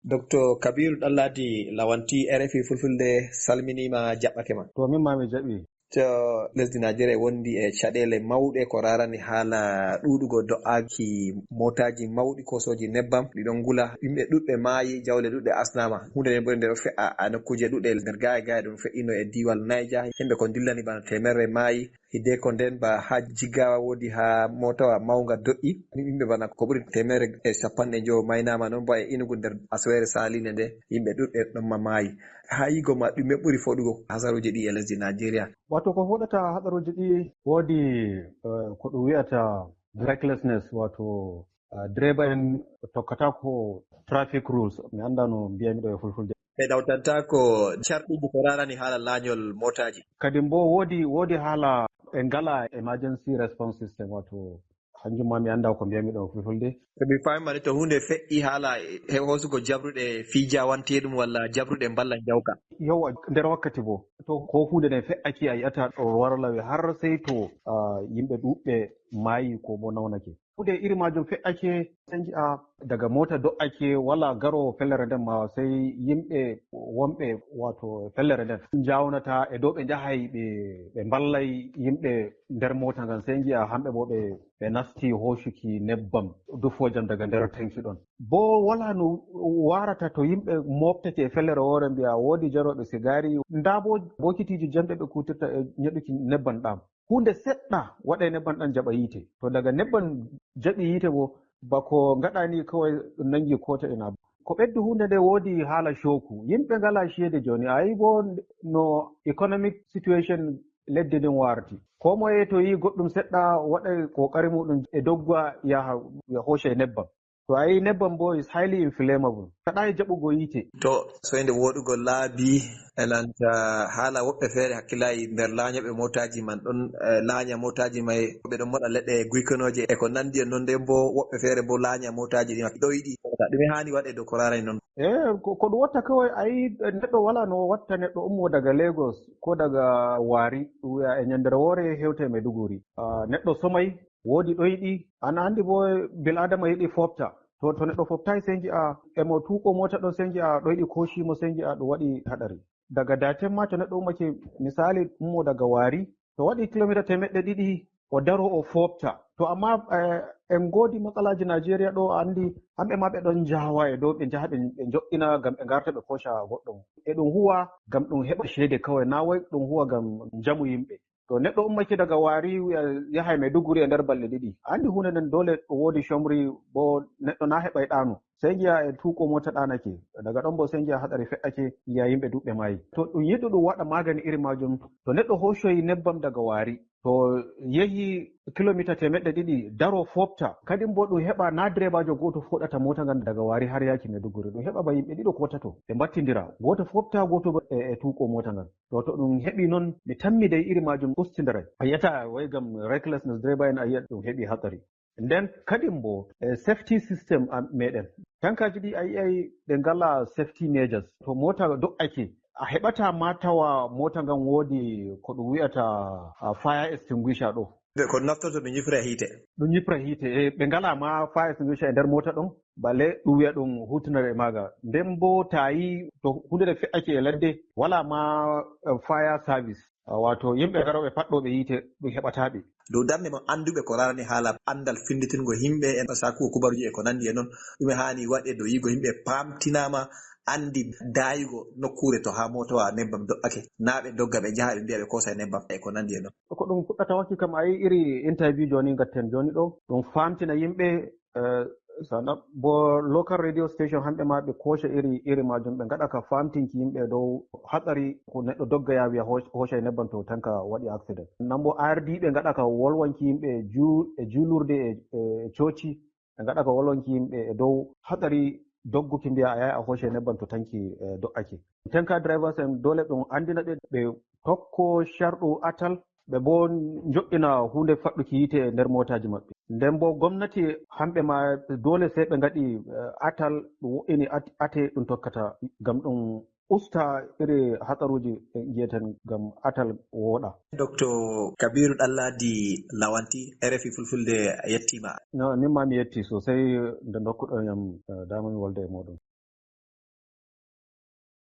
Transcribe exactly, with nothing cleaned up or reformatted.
Docteur Kabiru Ɗanladi Lawanti, R F I Fulfulde salminiima, jaɓɓake ma. To min ma mi jaɓi. To lesdi Najeriya wondi e caɗeele mawɗe ko raarani haala ɗuuɗugo do'aaki mootaaji mawɗi koosooji nebbam, ɗi ɗon ngula, yimɓe ɗuɗɓe maayi, jawle ɗuɗɗe asnaama. Huunde nden bone nde ɗo fe'a a nokkuuje ɗuɗɗe nder gaa'e gaa'e, ɗum fe'ino e diiwal Niger, yimɓe ko ndillani bana teemerre maayi. Hiddeko nden ba ha Jigawa woodi ha mootawa mawnga do'i, yimɓe bana ko ɓuri teemerre e cappanɗe njowo maynaama, non ba e Enugu nder asaweere saalinde nde, yimɓe ɗuɗɓe ɗon ma maayi. Ha yigo ma ɗume ɓuri foɗugo hasaruuji ɗi e lesdi Najeriya? Wato ko foɗata hasaruuji ɗi woodi, eh, ko ɗum wi'ata recklessness, wato, eh, direba en tokkata ko traffic rules, mi annda no mbiyami ɗo e fulfulde. Ɓe ɗawtantaako carɗuuji ko raarani haala laanyol mootaaji. Kadi mbo woodi, woodi haala ɓe ngala emergency response system, wato hanjum ma mi annda ko mbiyami ɗo fulfulde. To mi faami ma de, to huunde fe'i haala he hoosugo jabruɗe fii jaawanteeɗum walla jabruɗe mballa njawka. Yowa, nder wakkati bo. To ko huunde nden fe'aki a yi'ata ɗo wara lawi har sey to, ah, yimɓe ɗuɗɓe maayi ko bo nawnake. Huunde iri maajum fe'ake, sey ngi'a daga moota do'ake, wala garoowo fellere nden ma sey yimɓe wonɓe wato fellere nden njawnata e dow ɓe njahay ɓe, ɓe mballay yimɓe nder moota ngan, sey ngi'a hamɓe bo ɓe, ɓe nasti hoocuki nebbam dufoojam daga nder tanki ɗon. Bo wala no waarata to yimɓe mooɓtake e fellere woore mbi'a woodi jarooɓe sigaari, ndaa bo bokitiiji jamɗe ɓe kuutirta e nyeɗuki nebbam ɗam. Huunde seɗɗa waɗay nebbam ɗam jaɓa yiite. To daga nebbam jaɓi yiite bo, ba ko ngaɗa ni kawai ɗum nangi ko to ina. Ko ɓeddi huunde nde woodi haala cooku. Yimɓe ngala ceede jooni. A yi bo no economic situation leddi ndin warti. Ko moye to yi goɗɗum seɗɗa waɗay kokari muɗum e dogga yaha, ya hooca e nebbam. To a yi nebbam bo is highly inflammable. Saɗaay jaɓugo yiite. To soynde woɗugo laabi e nanta haala woɓɓe feere hakkilaay nder laanyooɓe mootaaji man ɗon, eh, laanya mootaaji may, ɓe ɗon moɗa leɗɗe guykonooje e ko nanndi e non, nden bo woɓɓe feere bo laanya mootaaji ɗin ɗoyɗi. Ɗume haani waɗe dow ko raarani non? Eh, ko, ko ɗum watta kawai a yi, eh, neɗɗo wala no watta neɗɗo ummo daga Lagos ko daga Wari, ɗum wi'a e nyandere woore hewte Maiduguri. Ah, neɗɗo somay, woodi ɗoyɗi. An andi bo bil adama yiɗi fofta. To, to neɗɗo foftaay sey ngi'a e mo tuuko moota ɗon sey ngi'a ɗoyɗi kooci mo sey ngi'a ɗum waɗi haɗari. Daga Daten ma to neɗɗo ummake misali ummo daga Wari, to waɗi kilomita teemeɗɗe ɗiɗi o daro o fofta. To amma, eh, en ngoodi matsalaaji Najeriya ɗo a andi hamɓe ma ɓe ɗon njaawa e dow ɓe njaha ɓe, ɓe njo'ina ngam ɓe ngarta ɓe kooca goɗɗo mo. E ɗum huwa ngam ɗum heɓa ceede kawai na wai ɗum huwa ngam njamu yimɓe. To neɗɗo ummake daga Wari wi'a yahay Maiduguri e nder balɗe ɗiɗi. A andi huunde nden doole ɗum woodi comri bo neɗɗo na heɓay ɗaano. Sey ngi'a e tuuko moota ɗaanake. Daga ɗon bo sey ngi'a haɗari fe'ake ngi'a yimɓe ɗuɗɓe maayi. To ɗum yiɗi ɗum waɗa magani iri maajum, to neɗɗo hoocoyi nebbam daga Wari, to yehi kilomita teemeɗɗe ɗiɗi daro fofta. Kadin bo ɗum heɓa na direbaajo gooto foɗata moota ngan daga Wari har yaaki Maiduguri. Ɗum heɓa ba yimɓe ɗiɗo ko tato. Ɓe mbattindira. Gooto fofta, gooto bo e, e tuuko moota ngan. To, to ɗum heɓi non, mi tammi dey iri maajum ustidaray. A yi'ata way ngam recklessness driver en, a yi'at ɗum heɓi hatsari. Nden kadin bo, e, safety system am meɗen. Tankaaji ɗi a yi'ay ɗe ngala safety measures. To moota do'ake, a heɓata ma tawa moota ngan woodi ko ɗum wi'ata, a, fire extinguisher ɗo. Ɓe ko naftorto ɗum nyifra hiite. Ɗum nyifra hiite, e, ɓe ngala ma fire extinguisher e nder moota ɗon, bale ɗum wi'a ɗum hutinore e maaga. Nden bo ta yi to huunde nde fe'ake e ladde, wala ma, e, fire service. A, wato yimɓe garooɓe paɗɗooɓe yiite ɗum heɓata ɓe. Dow darnde mon annduɓe ko raarani haala anndal finnditingo yimɓe, en sakugo kubaruuji e ko nanndi e non, ɗume haani waɗe dow yigo yimɓe paamtinaama anndi daayigo nokkuure to haa mootowa nebbam do'ake, naa ɓe dogga ɓe njaha ɓe mbi'a ɓe koosa nebbam e ko nanndi e non. Ko ɗum fuɗɗata wakki kam a yi iri interview jooni ngatten jooni ɗo, ɗum faamtina yimɓe, eh, sana bo local radio station hamɓe ma ɓe kooca iri, iri maajum ɓe ngaɗa ka faamtinki yimɓe dow hatsari ko neɗɗo dogga yaa wi'a hooc-, hoocay nebbam to tanka waɗi accident. Nan bo ardiiɓe ngaɗa ka wolwanki yimɓe juu-, e juulurde e, e cooci. Ɓe ngaɗa ko wolwanki yimɓe e dow hatsari dogguki mbi'a a yahay a hooce nebbam to tanki, eh, do'ake. Tanka drivers en doole ɗum anndina ɓe, ɓe tokko sharɗu atal, ɓe bo njo'ina huunde faɗɗuki yiite e nder mootaaji maɓɓe. Nden bo gomnati hamɓe ma doole sey ɓe ngaɗi, eh, atal ɗum wo'ini at-, ate ɗum tokkata ngam ɗum usta iri hatsaruuji ɗi ngi'eten ngam atal wooɗa. Docteur Kabiru Ɗanladi Lawanti, R F I Fulfulde yettiima. No, min ma mi yetti sosai nde ndokkuɗon yam, eh, dama mi wolda e mooɗon.